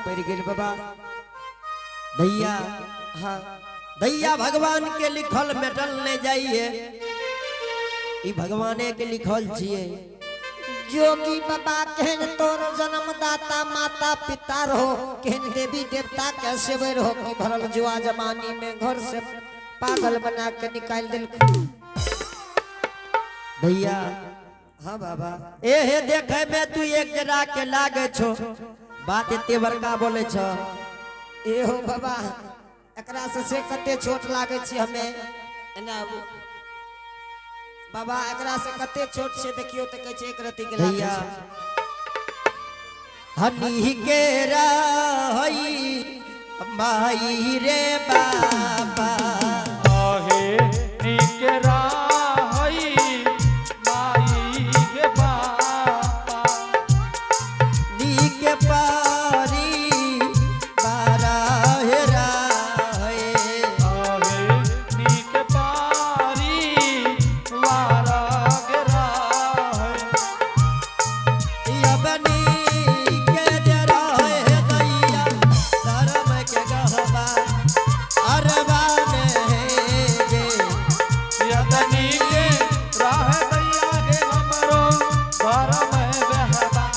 पड़ गेल बाबा। दैया। हाँ। दैया, भगवान के लिखल मेटल नहीं जाइए, ई भगवाने के लिखल छिए। जोगी बाबा, केहन तोर जन्मदाता माता पिता रहो, केहन देवी देवता के सेवे रहो कि भरल जुआ जमानी में घर से पागल बना के निकाल दिल। दैया। हाँ बाबा। एहे देखे में तू एक जरा के लागे छो, बात एते बड़का बोले छो। एहो बाबा, एकरा से कते छोट लागे छी हमे। एना आबू। बाबा, एकरा से कते छोट छै देखियो तऽ कहै छै एक रत्ती के लागे दैया। छै। हनी के रहई माई रे बाबा। आहे नीक राहई माई गे बापा। नीक पारी बारा हेरा हे। आहे नीक पारी वारा गे राहई। यबनी के जरा हे दैया, धर्म के गहबा अरबान हे जे। यदनी के राह दैया गे हमरो धर्म बहबा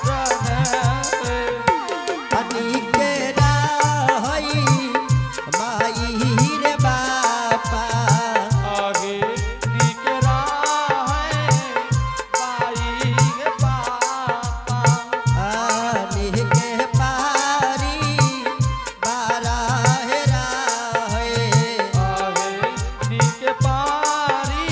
रहे। हनी के रहई माई रे बापा। आगे नीक राह बाई गे पापा। आनी के पारी बारा हेरा हे। आहे नीक पारी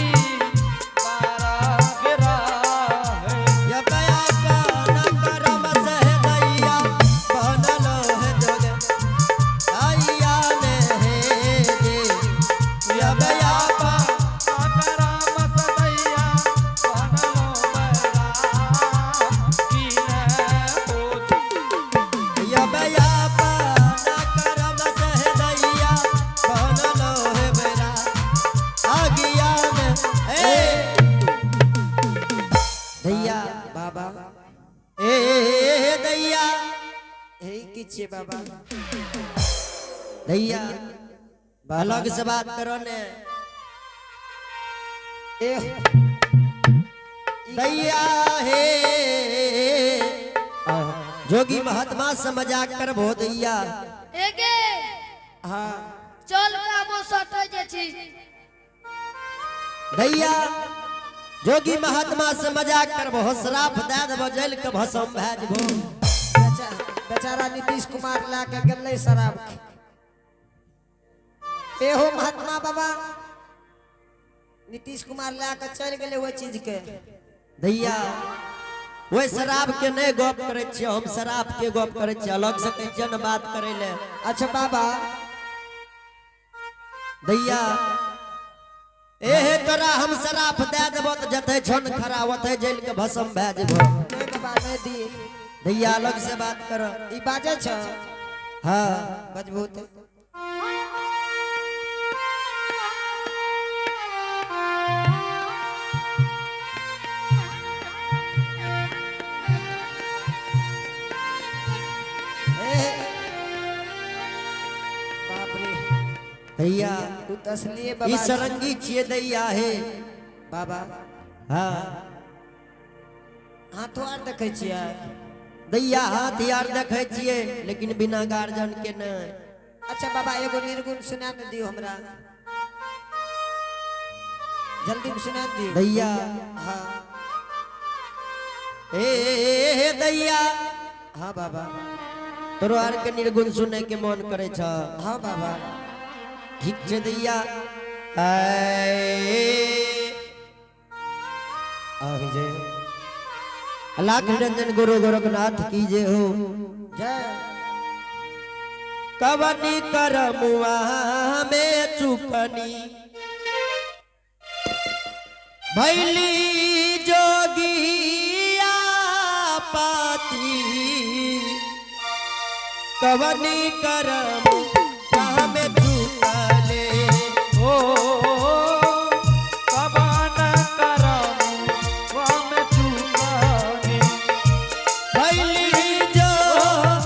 बारा गे राह। ये बया पान करम से दैया, बनल है जोग आइया ने हे जे। ये बया पान राम सदैया बनलो बैरा की ने पूछ। ये बया पान करम से दैया, बनल है बेरा आगिया ने ए दैया। बाबा। ए दैया। हे, की छियै बाबा? दैया, अलग से बात करो ने। ए। दैया हे, जोगी महात्मा से मजाक करबो दैया? एगे। हाँ। चल काबो सटै जे छी। दैया, जोगी महात्मा से मजाक करबो, श्राप दे देबो, जल के भस्म भए जेबो। बेचारा नीतीश कुमार ला के गेलै शराब के। एहो महात्मा बाबा, नीतीश कुमार ला के चलि गेलै ओहि चीज के। दैया, ओहि शराब के नहि गप करै छियै हम, शराब के गप करै छियै। अलग से कहै छियै ने बात करै ले। अच्छा बाबा। दैया, एहे तोरा हम शराब दे देबो तऽ जते छन खरा ओते जल के भस्म भए जेबो। नहि बाबा, नहि दी। दैया, अलग से बात करो। ई बाजै छ? हाँ। बजबू तऽ। ए, बाप रे। दैया। तू तऽ असलिए ई बाबा। सरंगी छियै दैया हे। बाबा। हाँ। हाथो आर देखै छियै? दैया, हाथ यार देखै छियै, लेकिन बिना गार्जन के नहि। अच्छा बाबा, एगो निर्गुण सुना ने दियौ हमरा, जल्दी में सुना दियौ। दैया। हाँ। ए दैया। हाँ बाबा। तोरो आर के निर्गुण सुनै के मन करै छ? हाँ बाबा। ठीक छै दैया। आय। आहि जय। लाख निरंजन गुरु गोरखनाथ की जय हो। जय। कवनी करमुआ में चुकनी भैली जोगिया पाती, कवनी करम में चुकले। ओ कवन करम वाम चुकानी। भैली जोगिया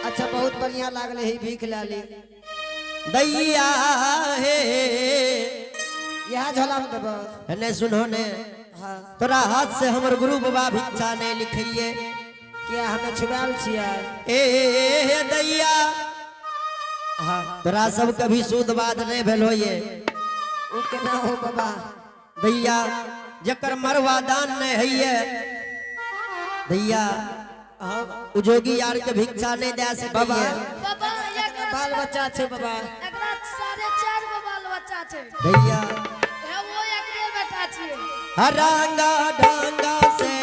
अच्छा बहुत बढ़िया लागले ही भीख ला ली। दैया हे। यहाँ झोला में देबो। ने सुनो ने। हाँ। तोरा हाथ से हमर गुरु बाबा भिक्षा नहीं लिखिए। क्या हमें छुआल छियै? ए दैया। हाँ। तोरा सब कभी शुद्ध बात नहीं भेल होइए। उ केना हो बाबा? दैया जकर मरवा दान नहीं हइये दैया। हाँ। उ जोगी यार के भिक्षा नहीं दे सके बाबा। बाबा एकरा बाल बच्चा छे बाबा। एकरा 4.5 गो बाल बच्चा छे। दैया। हे वो एकरे बेटा छियै। हरांगा ढांगा से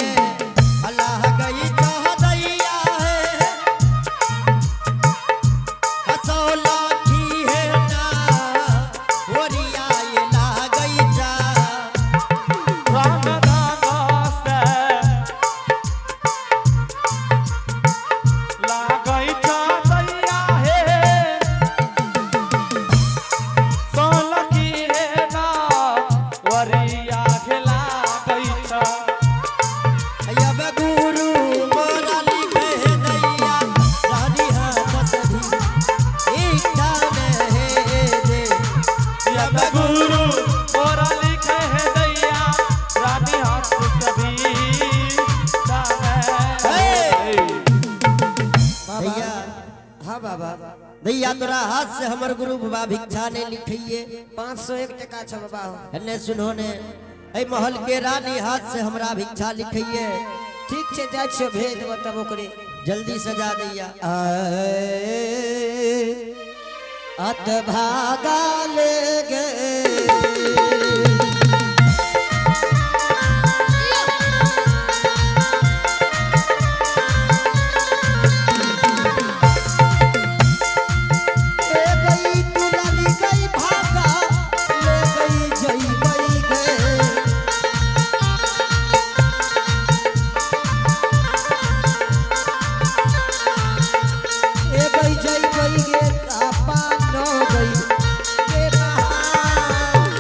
अल्लाह गई चाह दैया है हसौ लाठी है ना ओरिया ये ला गई चा। रंग धागा से लागै छ दैया हे सोलकी हे ना वरिया खेला गई छ। अब गुरु मोरा लिखे दैया रानी हाथ सभी इच्छा नहीं दे। अब गुरु मोरा लिखे है दैया रानी हाथ सभी हे! बाबा। दैया। हाँ बाबा। दैया तोरा हाथ से हमर गुरु बाबा भिक्षा नहीं लिखिए। 501 टका छे बाबा हो। ने सुनो ने ए महल के रानी हाथ से हमरा भिक्षा लिखिए। ठीक छे जाइ छियै भेज देबो तब ओकरे। जल्दी सजा दैया। अत भागा ले गए। ले गई दुलारी गई भागा ले गई जई गई गए। ए गई जई गई गे आपा नो गई के बहार।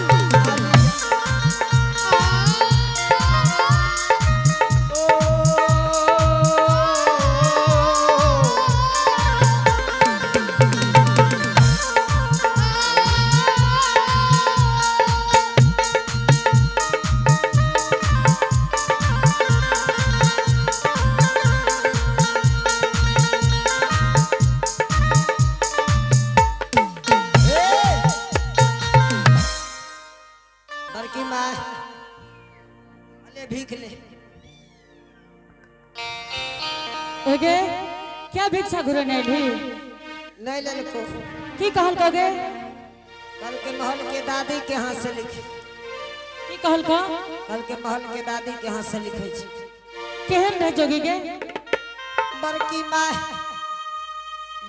बड़की माँ अले भीख ले। एगे क्या भिक्षा घुरे नहीं ली? नहीं लेलको। की कहल कगे? कल के महल के दादी के हाथ से लिखी। की कहल को? कल के महल के दादी के हाथ से लिखे छी। केहन रहे जोगी गे? बड़की माँ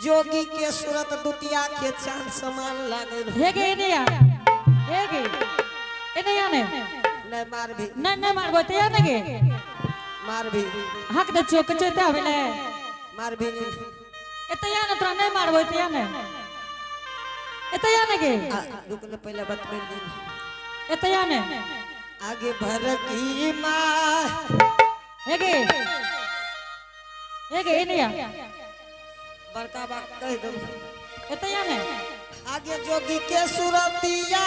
जोगी के सूरत दुतिया के चांद समान लागे। हे गे एने आ, हे गे एने आ ने। नहीं मार भी। नहीं नहीं मारबो ते आ ने गे। मार भी। हक दे चोक चोते आवेले। मार भी नहीं। एते आ ने तोरा नहीं मारबो ते आ ने। एते आ ने गे। रुक ले पहले बतबे दिन। एते आ ने। आगे भरकी माँ। हे गे हे गे एने आ। बड़का बात कह दो। एते आ ने। आगे जोगी के सूरतिया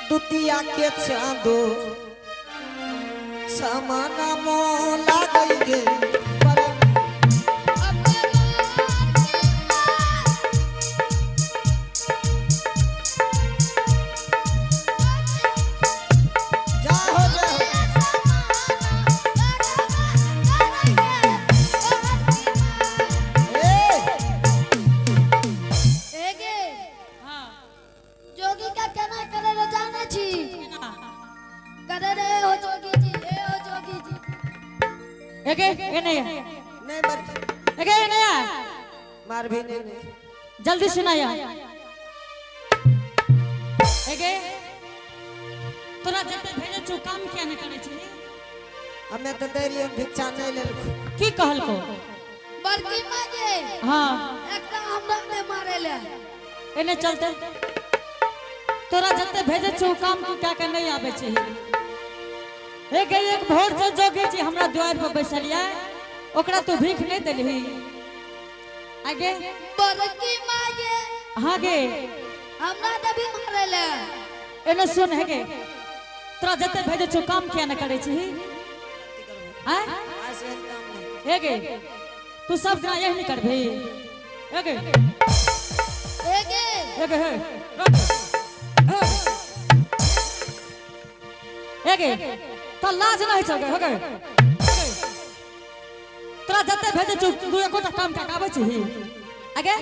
दुतिया के चांदो समाना मोला गई गे। जाहो जाहो। ए एगे हां। जोगी का केना करे रे जाने छी? करे रे हो जोगी जी ए हो जोगी जी। एगे एने आ। नहीं बड़की। एगे एने आ। मार भी नहीं नहीं। जल्दी सुनाया। एगे तोरा जते भेजे छु काम किया नहीं करे छी? हमें तो दे रही भिक्षा नहीं लेलको। की कहल को? बड़की माँ गे। हाँ। एकरा हमरा ने मारे ले। एने चलते तोरा जते भेजे छु काम तू क्या के नहीं आवे छी? एगे एक भोर से जोगी जी हमरा द्वार पर बैसलिया ओकरा तू भीख नहीं देलही। आगे। बड़की मागे। हाँ गे। हमरा देवी मारे ले। एने सुन है गे, तोरा जते भेजे छौ काम किया न करे छी? आय हे गे, तू सब दिना यही नहीं करबी? हे गे। हे गे। हे गे, हे हे गे, तो लाज नहीं छौ गे? हे गे, तोरा जते भेजे छौ तू एकोटा काम का आबै छी? आगे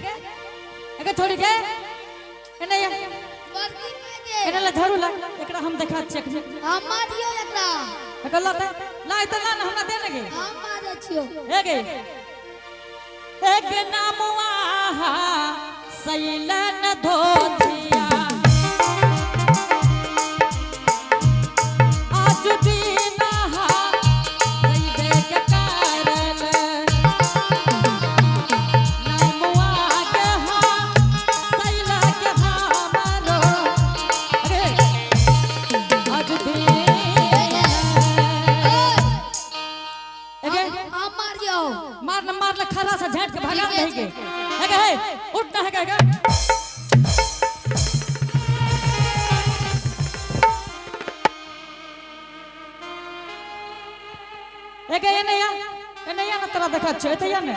आगे छोड़ी के एने या। बड़की मागे। एने ला झाड़ू ला, एकरा हम देखा छियै। हम मारियो एकरा। एकरा ला त ला, त ला ना, हमरा दे ने गे। हम मारे छियो। हे गे, एक नामुआ सैलन धोतिया आज दीना सैबे के कारण नामुआ के हा सैला के हमारो अरे आज दीना। एगे। हम मारियो। मार न, मार ल, खरा से झाट के भगा दे गे। एगे हे, उठ ना है गे। एगे एने या, एने या ना, तोरा देखा छौ एते या ने।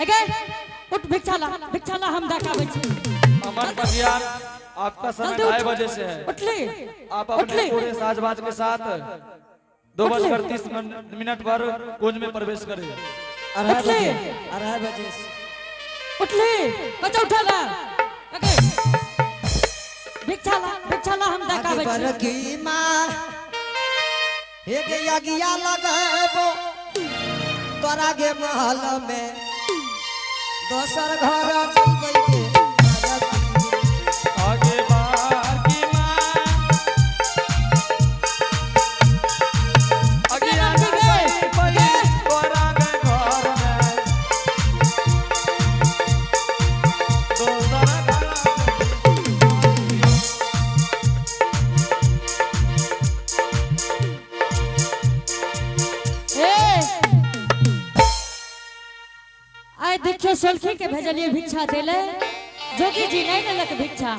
एगे उठ, भिक्षा ला, भिक्षा ला, हम देखाबै छी। अमन पटियाल, आपका समय जल्दी उठ। 2:30 बजे से है। उठली। आप अपने उठली। पूरे साजबाज के साथ 2:30 पर कुंज में प्रवेश करें। अढ़ाई उठली। बजे, 2:30 बजे से। उठली, बच्चा उठा ला। एगे भिक्षा ला, भिक्षा ला, हम देखाबै छी। बरकी माँ एक यज्ञा लगेबो तोरा गे महल में, दोसर घर जइबै गे। आगे बाहर की माँ अगिया लगेबै तोरा गे घर में, दोसर घर। ए आइ देखियो, सोलखी के भेजलिए भिक्षा देले, जोगी जी नहीं देलक भिक्षा।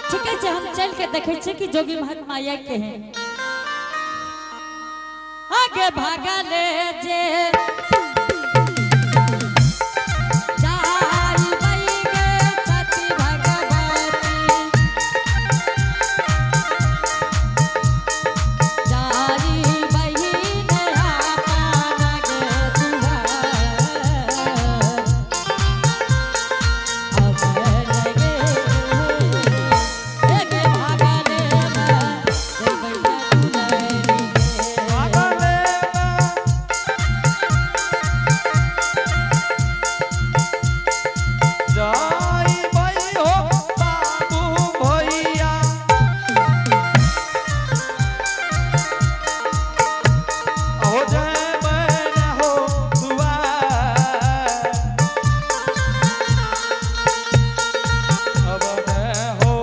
ठीक है, हम चल के देखे छियै कि जोगी महात्मा ये के हैं। आगे भागले जे जाई बई गे सती भगवती, जारी बहिन आपन गे दुआर। अब लगे एक भागले जइबै दुलरी गे। भागले जाई भाई हो बाबू भैया, हो जय मैन हो दुआर। अब मैं हो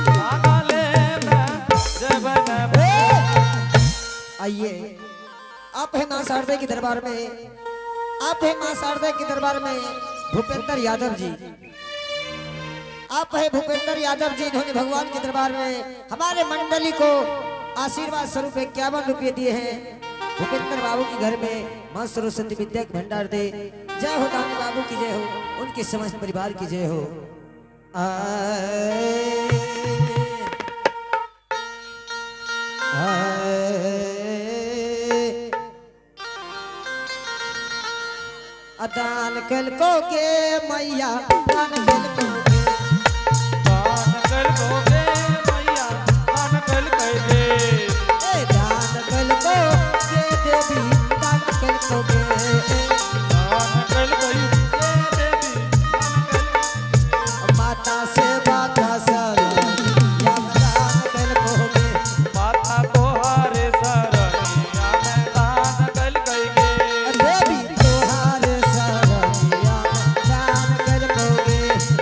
भागले मैं जय मैन। आइए, आप है माँ शारदा के दरबार में, आप है माँ शारदा के दरबार में भूपेंद्र यादव जी, आप है भूपेंद्र यादव जी, इन्होंने भगवान के दरबार में हमारे मंडली को आशीर्वाद स्वरूप 51 रुपये दिए हैं। भूपेंद्र बाबू के घर में माँ सरस्वती विद्या के भंडार दे। जय हो दानी बाबू की जय हो, उनके समस्त परिवार की जय हो। आए, आए, दान कलको के मैया, दान कलको के। दान कलको के मैया, दान कलको के। ए दान कलको के देवी, दान कलको के। दान कलको के देवी, दान कलको। माता सेवा का शरण या दान कलको के। माता तोहारे शरणिया में दान कलको के। देवी तोहारे शरणिया दान कलको के।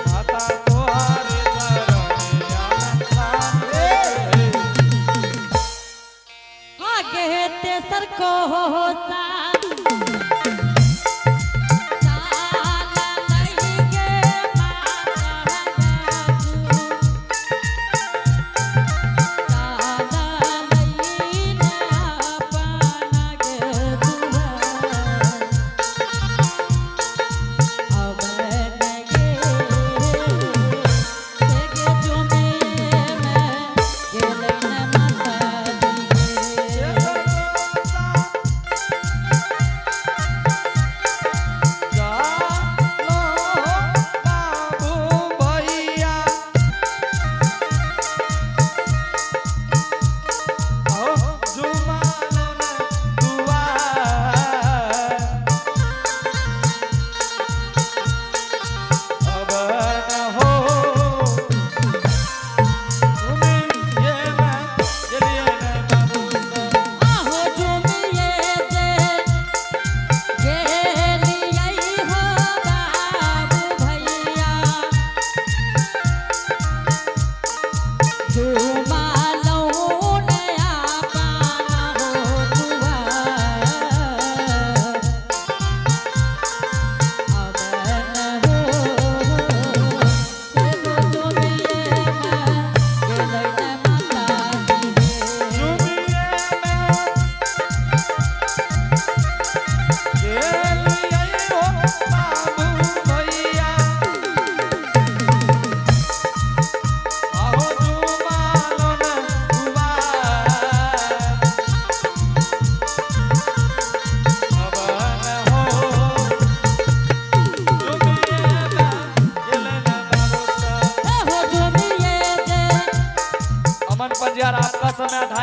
माता तोहारे शरणिया में दान कलको के। आगे तेसर को होता।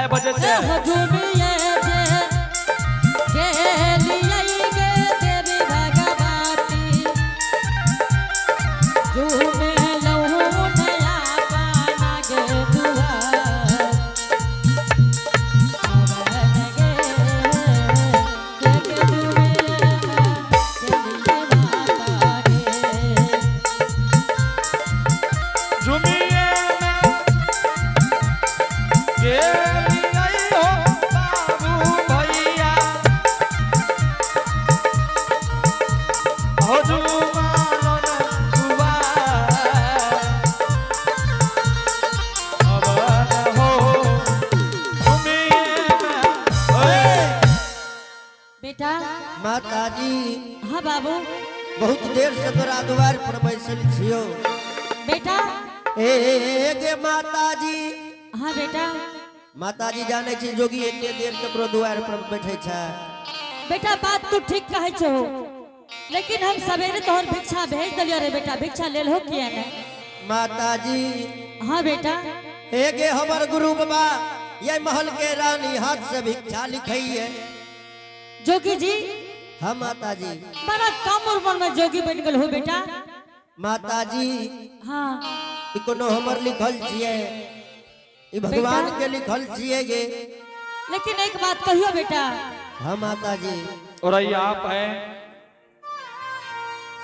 2:30 बजे ए से हो झूमिए जे गेलियै गे देवी भगवती झूमे लहु नया पाना गे दुआर अवन गे के के झूमे गेलियै माता गे। झुमिए के लियै हो बाबू भैया हो झुमालो न दुआर अवन हो झुमिए ओए बेटा माताजी हाँ बाबू बहुत देर से तोरा द्वार पर बैसल छियो। बेटा ए गे माताजी। हाँ बेटा। माताजी जाने छी जोगी एते देर ककरो द्वार पर बैठे छै। बेटा बात तू ठीक कहै छो, लेकिन हम सवेरे तोहर भिक्षा भेज देलियो रे बेटा, भिक्षा लेल हो किया ने? माताजी। हाँ बेटा। ए गे हमर गुरु बाबा ये महल के रानी हाथ से भिक्षा लिखैये। जोगी जी। हाँ माताजी। बड़ा कम उम्र में जोगी बन गेल हो बेटा। माताजी। हाँ। ई कोनो हमर लिखल छियै, ई भगवान के लिखल छियै गे। लेकिन एक बात कहियो बेटा। हाँ माताजी। और ये आप हैं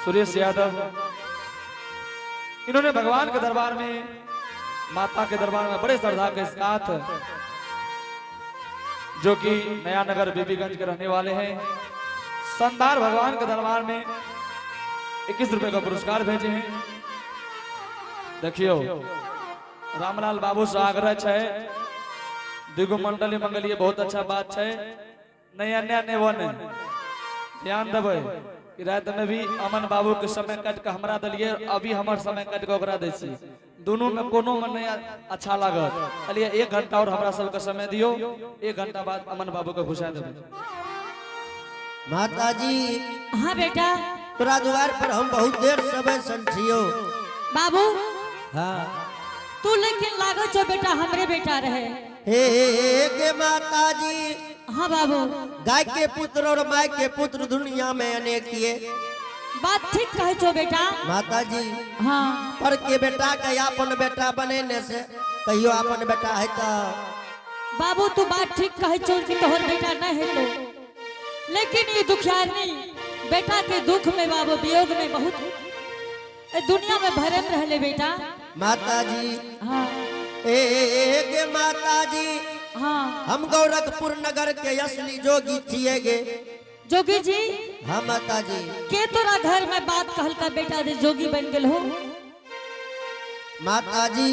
सुरेश यादव, इन्होंने भगवान के दरबार में, माता के दरबार में बड़े श्रद्धा के साथ, जो कि नया नगर बीबीगंज के रहने वाले हैं, शानदार भगवान के दरबार में 21 रुपए का पुरस्कार भेजे हैं। देखियो रामलाल बाबू से आग्रह है, दिगु मंडली मंगलिए बहुत अच्छा बात है, नहीं अन्य नहीं वो नहीं ध्यान देबै कि रात में भी अमन बाबू के समय काट के हमरा दिलिए, अभी हमर समय काट के ओकरा दै छी, दोनों में कोनो में नहीं अच्छा लागत। कहलिए 1 घंटा और हमरा सबके समय दियो, 1 घंटा बाद अमन बाबू के घुसा देबै। माताजी। हाँ बेटा। तोरा द्वार पर हम बहुत देर से बैसल छियो। बाबू। हाँ। तू लेकिन लागो छो बेटा हमरे बेटा रहे। हे गे माताजी। हाँ बाबू। गाय के पुत्र और my के पुत्र दुनिया में अनेक ये। बात ठीक कहे छो बेटा। माताजी। हाँ। पर के बेटा के अपन बेटा बनेने से कहियो अपन बेटा है तो। बाबू तू बात ठीक कहे छो कि तोहर बेटा नहीं है तो, लेकिन ये दुखियारनी बेटा के दुख में बाबू वियोग में बहुत दुनिया में भरम रहले बेटा। माताजी। हाँ। ए गे माताजी। हाँ। हम गोरखपुर नगर के असली जोगी छिए गे। जोगी जी। हाँ माताजी। के तोरा घर में बात कहलका बेटा जे जोगी बन गेल हो? माताजी।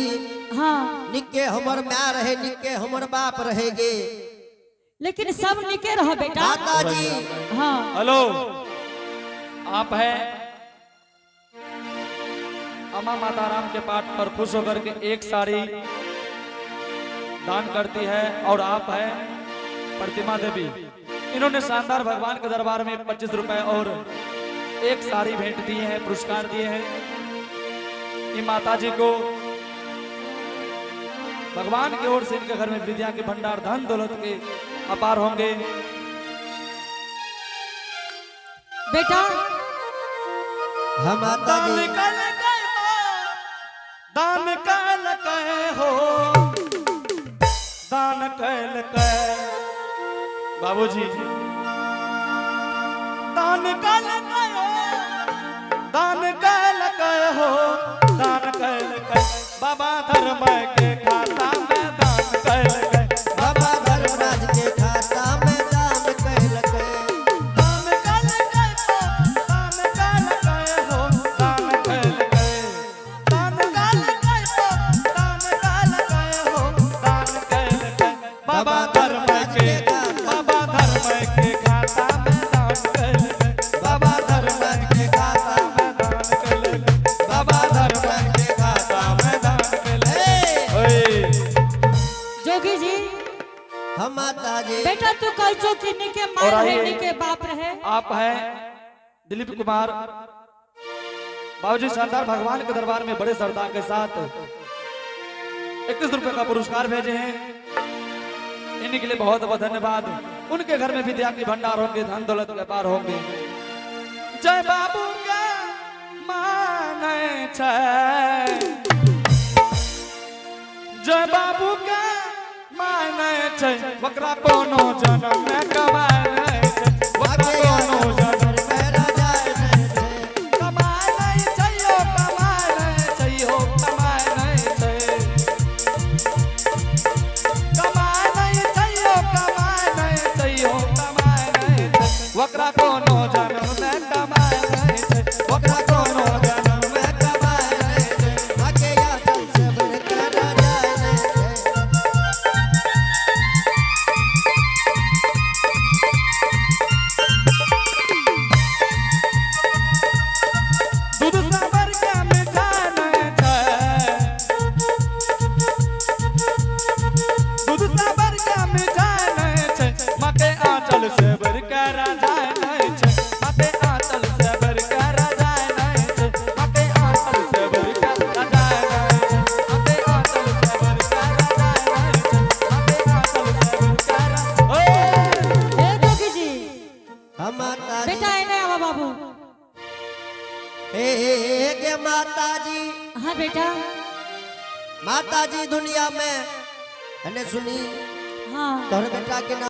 हाँ। निके हमर माय रहे, निके हमर बाप रहे गे, लेकिन सब निके रह बेटा। माताजी। हाँ। हेलो आप हैं अम्मा माता राम के पाठ पर खुश होकर के 1 साड़ी दान करती है, और आप हैं प्रतिमा देवी, इन्होंने शानदार भगवान के दरबार में 25 रुपए और 1 साड़ी भेंट दिए हैं, पुरस्कार दिए हैं। ये माता जी को भगवान की ओर से इनके घर में विद्या के भंडार धन दौलत के अपार होंगे। बेटा। हाँ माता जी। दान कल कहे हो, दान कल कहे बाबूजी, दान कल कहो, दान कल कहो, दान कल कहे बाबा धर्म के खाता में दान कल कहे, बाबा धर्मराज के खाता में दान कल कहे, दान कल कहो, दान कल कहो, दान कल कहे, दान कल कहो, दान कल कहो, दान कल कहे बाबा धर्म के, बाबा धर्म के खाता में दान कल कहे, बाबा धर्मराज के खाता में दान कल कहे, बाबा धर्मराज के खाता में दान कल कहे। ओए जोगी जी। हम माता जी। बेटा तू कह छो कि निके माँ और रहे आइए। निके बाप रहे। आप हैं दिलीप कुमार बाबूजी, शानदार भगवान के दरबार में बड़े श्रद्धा के साथ 21 रुपए का पुरस्कार भेजे हैं। इन्हीं के लिए बहुत बहुत धन्यवाद। उनके घर में विद्या के भंडार होंगे, धन दौलत व्यापार होंगे। जय बाबू के माने छै, जय बाबू के माने छै, ओकरा कोनो जन्म में कमाय नै छै, ओकरा कोनो जन्म मेरा जाय नहि छै। कमाय नै छै, हो कमाय नै छै, हो कमाय नै छै, कमाय नै छै, हो कमाय नै छै, हो कमाय नै छै, ओकरा कोनो जन्म में कमाय नै छै, ओकरा कोनो जन्म में कमाय नहि छै। आगे आंचल से बढ़कर जाय नहि छै। दूध साबर के मिठाई नहीं छै, दूध साबर के मिठाई नहीं छै, माँ के आंचल से बढ़ के राजाय नहीं छै, माँ के आंचल से बढ़ के राजाय नहीं छै, माँ के आंचल से बढ़ के राजाय नहीं छै, माँ के आंचल से बढ़ के राजाय नहीं छै, माँ के आंचल से बढ़ के ओए हे जोगी जी, हम माता जी। बेटा एने आवा बाबू। हे हे हे गे माता जी। हाँ बेटा। माता जी दुनिया में हने सुनी हाँ। तोहर बेटा के नाम